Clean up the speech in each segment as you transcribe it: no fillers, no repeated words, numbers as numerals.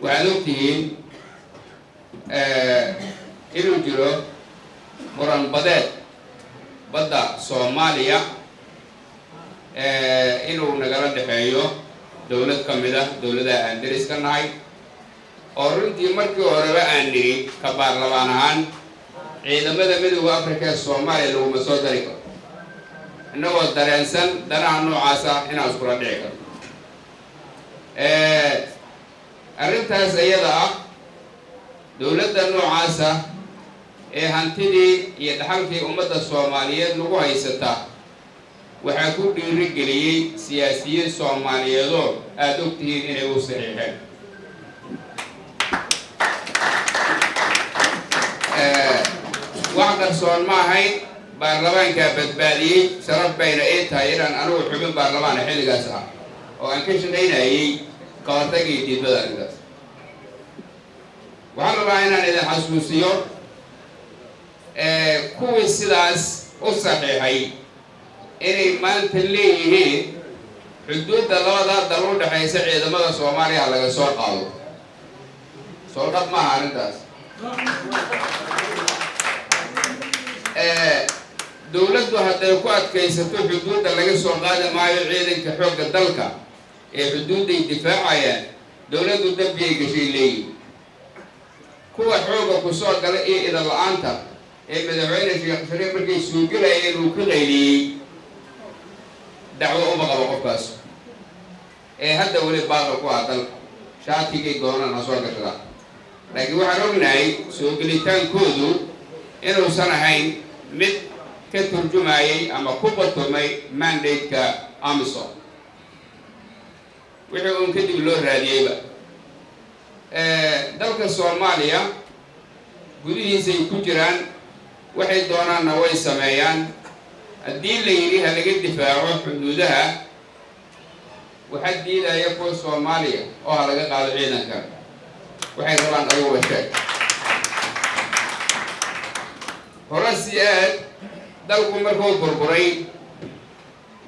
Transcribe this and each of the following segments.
Waxaad ogtihiin inuu jiro muran badeed badda Soomaaliya inuu nagala dhexeeyo dowlad ka mid ah dowladaha aan deris ka nahay, oo runtii markii horeba aan nidhi ka baarlamaan ahaan ciidamada Midowda Africa ee Soomaaliya laguma soo dari karo, innagoo dareensan danaha noocaasa inaan iskula dhici karno. Arrintaas iyada ah, dowladda noocaasa ee hantidii iyo dhaxalkii ummadda Soomaaliyeed lagu haysata, waxaa ku dhiirigeliyey siyaasiyiin Soomaaliyeedoo aada og tihiin inay u saxiixeen. Wax qarsoon ma ahayn, baarlamaankaa badbaadiyey. Sharaf bayna ii tahay inaan anigu xubin baarlamaana xilligaas ah oo aan ka shaqaynayey kahortag iyo diidmada arrintaas. Waxaan rabaa inaan idin xasuusiyo kuwii sidaas u saxiixay inay maanta leeyihiin xuduudda labadaa dal u dhexaysa ciidamada Soomaaliya laga soo qaado. Soo dhab maaha arrintaas. Dowladdu hadday ku adkaysato xuduudda laga soo qaadi maayo ciidanka xoogga dalka ee xuduudday difaacayaan, dowladdu dambiyay gashay leeyihin. Kuwa xoogga ku soo gala iyo idan la-aanta ee madaxweyne Sheekh Shariif markay suugelayeen uu ka qayliyey, dacwo uma qabo qofkaas ee hadda weli baaqa ku ah dalka, shaatigay doonaan ha soo gashadaa. Laakiin waxaan ognahay soo gelitaankoodu inuusan ahayn mid ka turjumayay ama ku batumay mandate-ka AMISOM, wixii uun kadib loo raadiyeyba. Dalka Soomaaliya gudihiisay ku jiraan, waxay doonaanna way sameeyaan. Haddii la yidhi ha laga difaaco xuduudaha, waxaa diidaya kuwa Soomaaliya oo ha laga qaado ciidanka, waxay rabaan aduguba sheeg. Hore si aad dalku markuu burburay,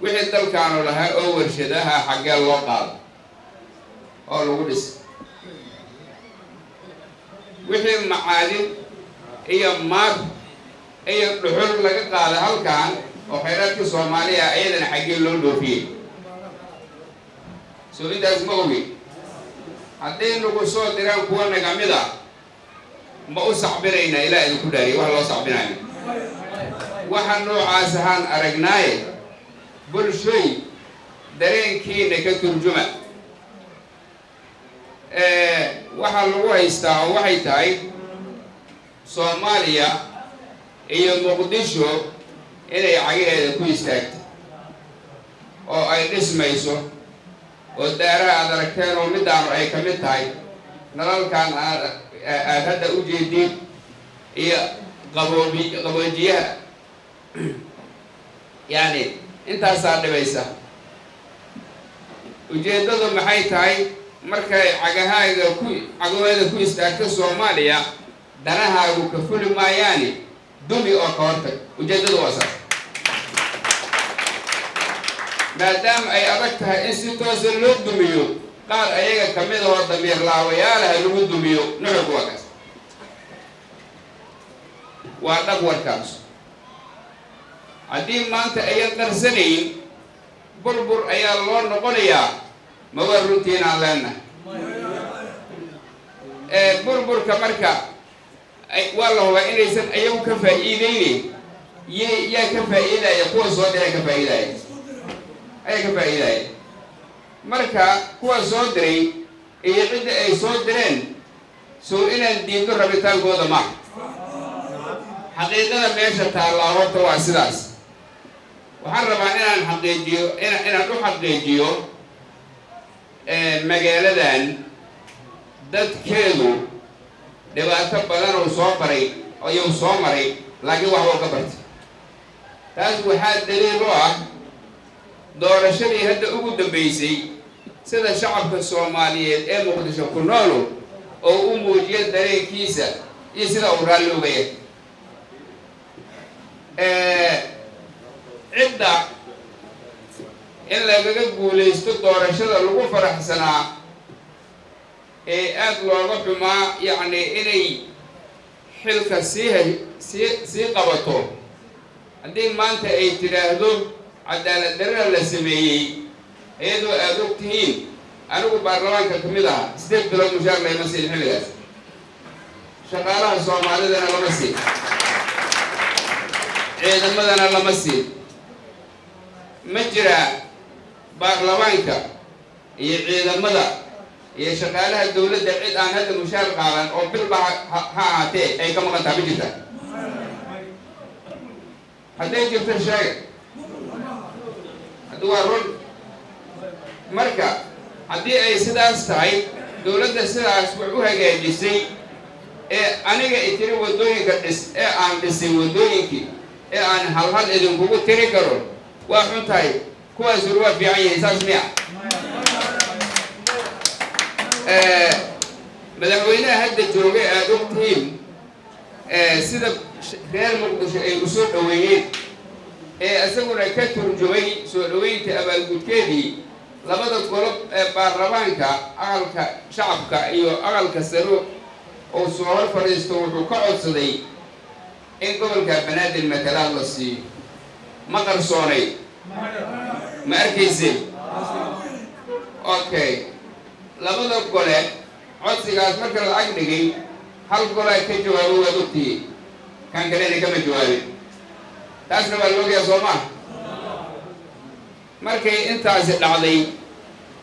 wixii dalkaanu lahaa oo warshadaha xaggee loo qaado oo lagu dhis? Wixii macaadin iyo maar iyo dhuxul laga qaaday halkan oo khayraadkii Soomaaliya, iyadana xaggee loo dhoofiyey? Soo intaas ma ogi. Hadday nagu soo diraan kuwa nagamid a, ma u sacbinaynaa? Ilaa idinku dhaariya, wax loo sacbinayo waxa noocaas ahaan aragnaaye. Bulshoy, dareenkiina ka turjuma. Waxaa lagu haystaa oo waxay tahay Soomaaliya iyo Muqdisho inay cagaheeda ku istaagto oo ay dhismayso, oo daaraha aad aragteen oo middaanu ay ka mid tahay, nalalkan aad hadda u jeediin iyo qaboobi qaboojiyaha, yacni intaasaa dhibaysa. Ujeeddadu maxay tahay? Markay cagahaaga ku cagahooda ku istaagto Soomaaliya, danahaagu ka fuli maayaani, dumi oo ka hortag. Ujeeddadu waa saas. Maadaama ay adag tahay in si toosa loo dumiyo, qaar ayaga ka mid ahoo damiir laawayaalaha lagu dumiyo. Nuxurku waa kaas, waa dhab warkaas. Haddii maanta ayan qarsanayn, burbur ayaa loo noqonayaa. Ma waa runtii inaan leenahay burburka? Marka waa la hubaa inaysan ayagu ka faa'iideyneyn. Yaa ka faa'iidaya? Kuwa soo diray ka faa'iidaya, ayaa ka faa'iidaya. Marka kuwa soo diray iyo cidda ay soo direen, soo inaan diidno rabitaankooda maaha. Xaqiiqada meesha taallaa horta waa sidaas. Waxaan rabaa inaan xaqiijiyo, inaan u xaqiijiyo magaaladan dadkeedu dhibaato badan uu soo baray ayuu soo maray, laakiin waxbuu ka bartay. Taas waxaa daliil u ah doorashadii hadda ugu dambeysay, sida shacabka Soomaaliyeed ee Muqdisho ku noolu oo u muujiya dareenkiisa iyo sida uu raalli uga yahay. Cidda in lagaga guulaysto doorashada lagu faraxsanaa Ee aada looga xumaa, yacni inay xilka sii qabato, haddii maanta ay tidhaahdo cadaalad darrada la sameeyey, iyadoo aada og tihiin anigu baarlamaanka ka mid aha, 8 bilood mushaar layma siin xilligaas, shaqaalaha Soomaalidana lama siin, ciidamadana lama siin. Ma jiraa baarlamaanka iyo ciidamada iyo shaqaalaha dawladda cid aan hadda mushaar qaadan oo bilba ha ahaatee ay ka maqan taha? Ma jirtaa? Hadday jirto sheega. Haddi waa run. Marka haddii ay sidaas tahay, dawladda sidaas wax u hagaajisay ee aniga itiri waddooyinka dhis, ee aan dhisay waddooyinkii, ee aan halhal idinkugu tiri karo, waa xun tahay, kuwaas ur waa fiican yihiin, saas miya? Madaxweynaha hadda joogay aada og tihiin sida reer Muqdisho ay u soo dhoweeyeen, ee isaguna ka turjumay soo dhoweynta abaalgudkeedii labada golob ee baarlamaanka, Aqalka Shacabka iyo Aqalka Saro, oo soo hor fadhiisto, wuxuu ka codsaday in gobolka Banaadir matalaad la siiyo. Ma qarsoonay? Ma arkayseen? Okay, labada gole codsigaas marka lacag dhigay, hal golaa ka jawaabo, waad ogtihiin, kan kalena kama jawaabin. Taasna waa la ogyaha, soo maa? Markay intaasi dhacday,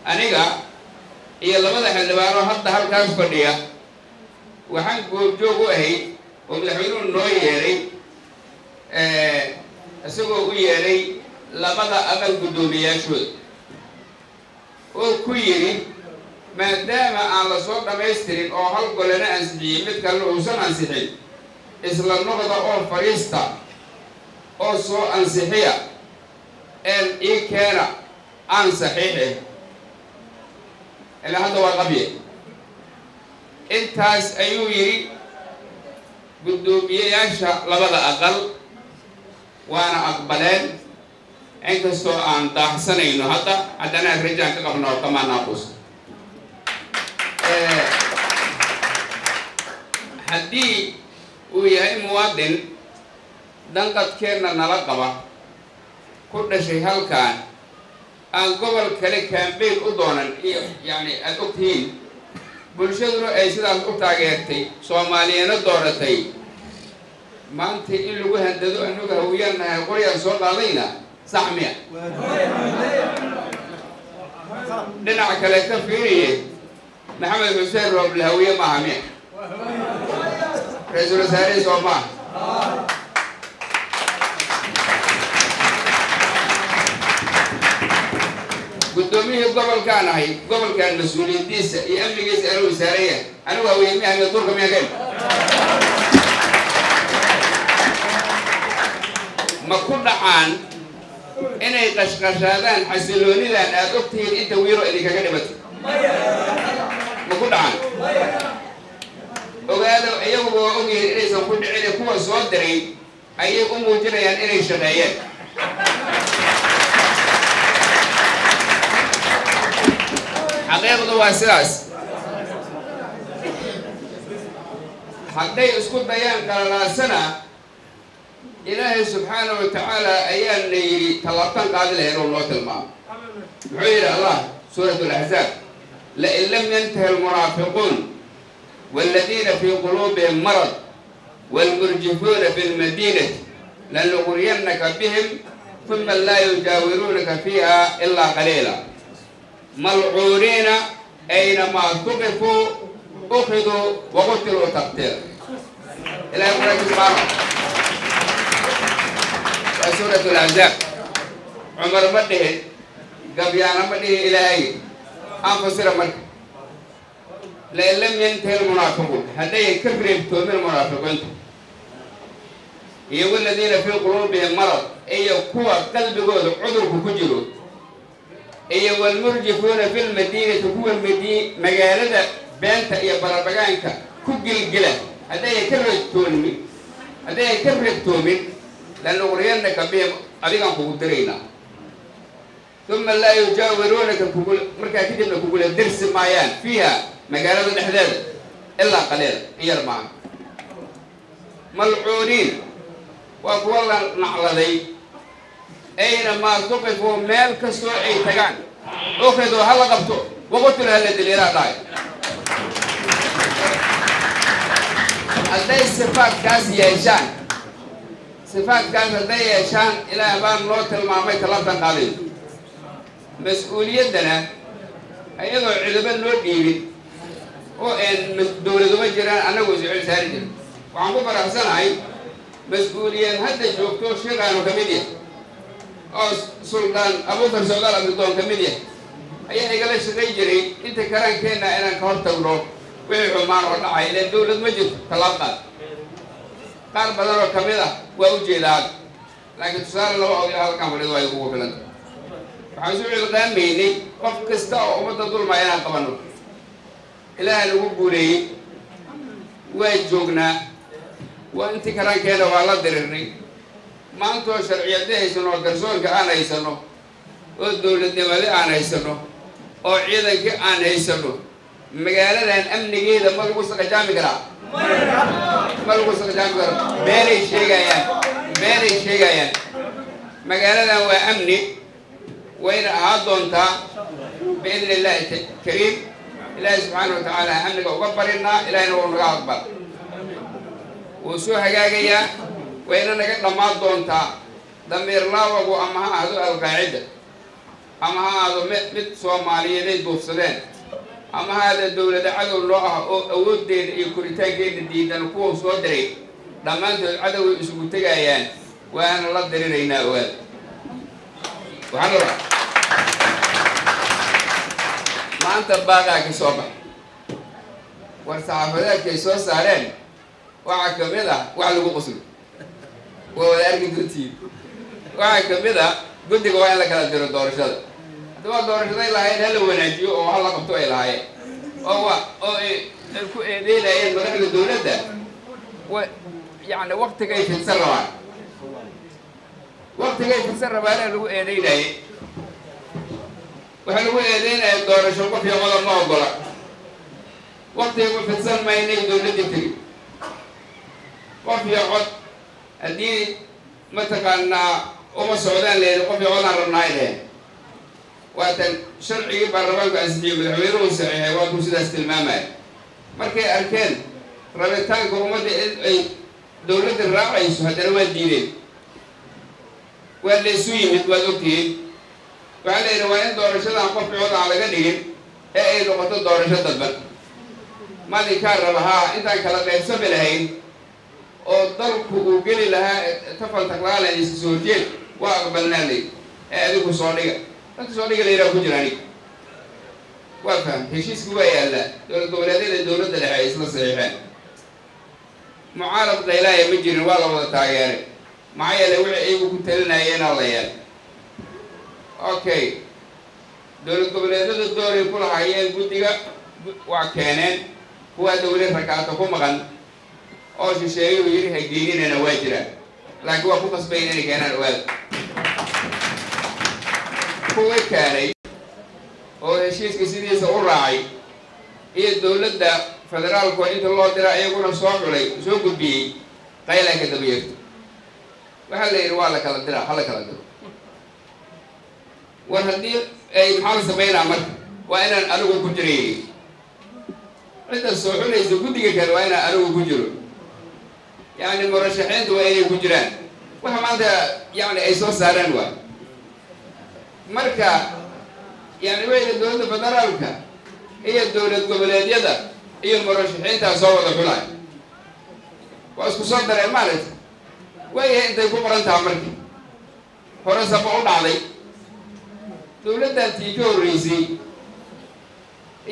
aniga iyo labada xildhibaanoo hadda halkaas fadhiya waxaan goobjoog u ahayd oo madaxweynuhu noo yeedhay, isagoo u yeedhay labada aqal guddoomiyaashooda, oo ku yidhi maadaama aan la soo dhammaystirin oo hal golena ansixiyey, mid kalena uusan ansixin, isla noqda oo fadhiista oo soo ansixiya een ii keena aan saxiixe, ilaa hadda waa qabye. Intaas ayuu yidhi guddoomiyeyaasha labada aqal, waana aqbaleen. Inkastoo aan daahsanayno hadda, haddana rajaan ka qabna oo kamaa naaqus. Haddii uu yahay muwaadin danqadkeenna nala qaba, ku dhashay halkan, aan gobol kale campaign u doonan, iyo yacni aada og tihiin bulshaduna ay sidaas u taageertay, Soomaaliyana dooratay, maanta in lagu handado annagu Hawiyaan nahay, qoryaan soo qaadayna, sax miya? Dhinac kale ka fiiriye, Maxamed Xuseen Rooble Hawiye maaha miya? Ra-iisul wasaarihii soo maaha? Guddoomiyihii gobolkaan ahay, gobolkan mas-uuliyadiisa iyo amnigiisa anigu wasaaraya. Anigu Hawiye miya? Miya duurka miya kayn? Ma ku dhacaan inay qashqashaadaan xasiloonidan aada og tihiin inta wiiro idinkaga dhimatay? Ma ku dhacaan? Ogaado, iyaguba waa ogyihiin inaysan ku dhicin. Kuwa soo diray ayay u muujinayaan inay shaqeeyeen. Xaqiiqdu waa sidaas. Hadday isku dayaan qalalaasana, Ilaahay subxaana wa tacaala ayaana yidhi tallaabtan qaadi lahayn oo noo tilmaamo. Muxuu yidhi Allah? Suurat Alaxzaab: lain lam yantahi almunaafiquun waladiina fii quluubihim marad waalmurjifuuna fi lmadiinati lanuqriyannaka bihim uma laa yujaawiruunaka fiiha ilaa qaliila malcuuniina aynamaa tuqifuu ukiduu waqutiluu taqtiila. Ilahay quraankiis maano waa Suurat Alaxzaab. Cumar ma dhihin, gabyaana ma dhihin, Ilaahay aan fasira. Marka lain lam yantahi almunaafiquun, haddayan ka reebtoomin munaafiqiintu iyo waladiina fii quluubihim marad, iyo kuwa qalbigooda cudurku ku jiro, iyo walmurjifuuna fi lmadiinati, kuwa magaalada beenta iyo barabagaanka ku gilgila, haddayan ka reebtoomin, haddayan ka reebtoomin, lanuqriyannaka bihim, adigaan kugu diraynaa. Uma laa yujaawiruunaka, kugula markaa kadibna kugula dersi maayaan fiiha, magaalada dhexdeeda, ilaa qaliila, in yar maaha. Malcuuniin waa kuwa la nacladay. Ayna maa tuqifuu, meel kastoo ay tagaan, ukiduu, ha la qabto, waqutulu, hala diliilaa dhahay. Hadday sifaadkaas yeeshaan, sifaadkaas hadday yeeshaan, Ilaah baan noo tilmaamay talabtan qaaday mas-uuliyaddana iyadoo ciidamo noo dhiibin oo aan dowladuma jiraan, annagu isu cel saari jirin. Waxaan ku faraxsanahay mas-uuliyad hadda joogto, sheekaanu ka mid yahay oo Suldaan Abuukar Socdaal Abdidoon ka mid yahay, ayaa igala shaqay jiray inta karaankeenna inaan ka hor tagno wixii xumaan oo dhacay. Ileen dowlad ma jirto, tallaab qaad. Qaar badan oo ka mid ah waa u jeedaa, laakiin tusaale laba oday halkan fadhido waa kugu filanta. Waxaan isu cilqaamaynay qof kasta oo ummadda dulmaya inaan qabanno. Ilaaha nagu guuleeyey, waa joognaa, waa intii karaankeenna waa la dirirnay. Maantoo sharciyada haysano oo garsoorka aan haysano oo dowladnimada aan haysano oo ciidankii aan haysano, magaaladan amnigeeda ma lagu saqajaami karaa? Ma lagu saqajaami karo. Beenay sheegayaan, beenay sheegayaan. Magaaladan waa amni, wayna ahaa doontaa biidni illaahi kariim. Ilaahay subxaana wa tacaala amniga uga barinaa, Ilahayna wuu naga aqbal, wuu soo hagaagayaa, wayna naga dhammaan doontaa. Damiir laawagu ama ha ahdo Alqaacida, ama ha ahdo mid Soomaaliyeeday duufsadeen, ama ha ahdo dowlada cadow noo ah oo awooddeeda iyo koritaankeeda diidan kuwa soo diray, dhammaantood cadoway isugu tegayaan, waana la diriraynaa. Ogaada, waxaan rabaa maanta baaqaa ka soo baxay war saxaafadeedkay soo saareen. Waxaa ka mid ah wax lagu qoslo, waa wada arki doontiin. Waxaa ka mid ah guddiga waa in la kala diro doorashada. Haddaba doorashaday lahayd hala wanaajiyo oo hala qabto ay lahaayeen oo wa oo ay ku eedeynayeen madaxda dowladda, wa yacni waktigay fidsan rabaan, waktigay fidsan rabaana lagu eedeynayay. Waxaa lagu eedeynaya doorasho qof iyo qodob ma ogola, waktiga fidsan maynay dowladdii tegi. Qof iyo cod haddii mataqaanaa uma socdaan leedi, qof iyo codaan rabnaa ay dheheen. Waatan sharcigii baarlamaanku ansixiyey, madaxweynuhu saxiixay, waa kuu sidaas tilmaamaya. Markay arkeen rabitaanka ummadda in ay dowladda raacayso, haddana waa diideen, waa la isu yimid, waad ogtihiin. Waxaa la yidhi waa in doorashadan qof cod aan laga dhigin ee ay noqoto doorasho dadban. Malinkaa raba haa intaan kala qaybsami lahayn oo dalku uu geli lahaa tafal taqlaala iska soo horjeed, waa aqbalnaa lay ee adigu soo dhiga. Dadka soo dhiga la yidhaha ku jira aniga, waa faham. Heshiiski waa yaallaa, dowlad goboleedyada dowladda dhexe ay isla saxiixeen. Mucaarad qaylaaya ma jirin, waa la wada taageeray. Maxaa yeelay wixii iyagu ku talinayeenaa la yeelay. Okay, dowlad goboleedyada dooray ku lahaayeen guddiga waa keeneen. Kuwa hadda weli rakaato ku maqan oo shisheeyuhu yidhi ha geeninana waa jiraan, laakiin waa ku qasbayn inay keenaan. Ogaada, kuwii keenay oo heshiiska sidiisa u raacay iyo dowladda federaalku inta loo dira iyaguna soo xulay, soo gudbiyey, qaylaa ka daba yeerto. Waxaa la yidhi waa la kala diraa, ha la kala diro. War haddii ay maxaa la samaynaa marka? Waa inaan anigu ku jiray cidda soo xulaysa guddiga kale, waa inaan anigu ku jiro, yacni murashaxiinta waa inay ku jiraan. Waxa maanta yacni ay soo saareen waay marka yani wayna dowladda federaalka iyo dowlad goboleedyada iyo murashaxiintaa soo wada xulay, waa isku soo dareen maaragta. Waayahay, intay ku qoran taha marka hore saba u dhacday, dowladdan tii ka horreysay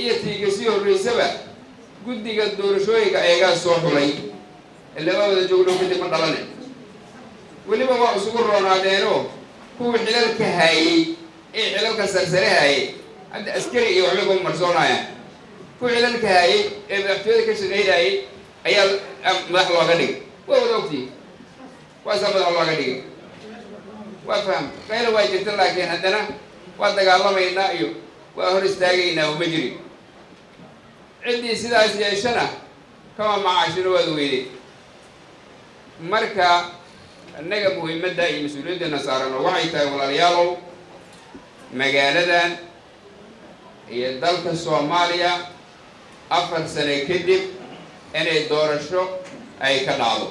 iyo tii kasii horreysaba guddiga doorashooyinka ayagaa soo xulay. Ilama wada joogno kadib ma dhalane, weliba waa isugu roonaadeenoo kuwii xilalka haayey ee xilalka sarsare haayey, hadda askari iyo waxbay kuma marsoonayaan, kuwii xilalka haayey ee madaxtooyada ka shaqaynayay ayaa madax looga dhigay. Waa wada ogtihi, waasaa madax looga dhigay. Waa fahamta, qayla waa jirta, laakiin haddana Waa dagaalamaynaa iyo waa hor istaagaynaa uma jirin. Ciddii sidaas yeeshana kama macaashino, waad weyday. Marka innaga muhiimadda iyo mas-uuliyaddeena saaran oo waxay tahay, walaalayaalow, magaaladan iyo dalka Soomaaliya 4 sano kadib inay doorasho ay ka dhacdo,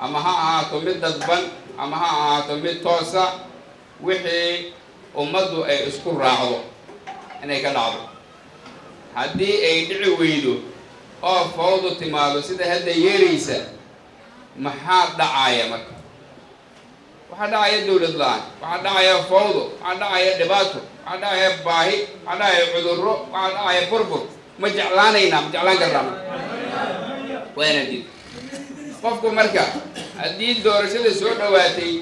ama ha ahaato mid dadban ama ha ahaato mid toosa, wixii ummaddu ay isku raacdo inay ka dhacdo. Haddii ay dhici weydo oo fawdu timaado sida hadda yeeraysa, maxaa dhacaya? Marka waxaa dhacaya dawlad la-aan, waxaa dhacaya fawdo, waxaa dhacaya dhibaato, waxaa dhacaya baahi, waxaa dhacaya cudurro, waxaa dhacaya burbur. Ma jeclaanaynaa? Ma jeclaan karnaa? Waana diid qofku. Marka haddii doorashada soo dhowaatay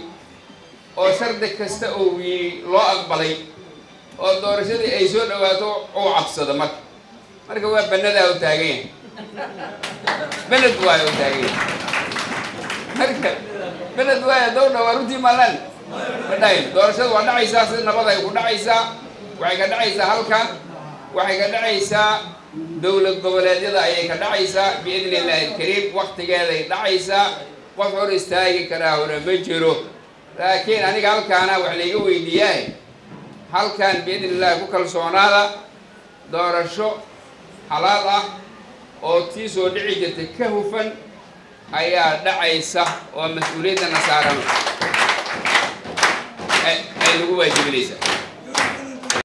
oo shardi kasta uu yii loo aqbalay oo doorashadii ay soo dhawaato uu cabsado, marka waa banadaa u taagan yahay, beled waayo u taagan yahay. Marka beled waayo dawdha waa runtii maalan ma dhahayn. Doorashadu waa dhacaysaa, si nabad ay ku dhacaysaa. Waxay ka dhacaysaa halkan, waxay ka dhacaysaa dowlad goboleedyada ayay ka dhacaysaa biidni illaahi alkariim. Waktigeeday dhacaysaa, qof hor istaagi karaa hore ma jiro. Laakiin aniga halkaana wax layga weydiiyahay, halkan biidni illahi ku kalsoonaada, doorasho xalaal ah oo tii soo dhici jirtay ka hufan ayaa dhacaysa oo mas-uuliyaddana saaran ay nagu waajibinaysaa.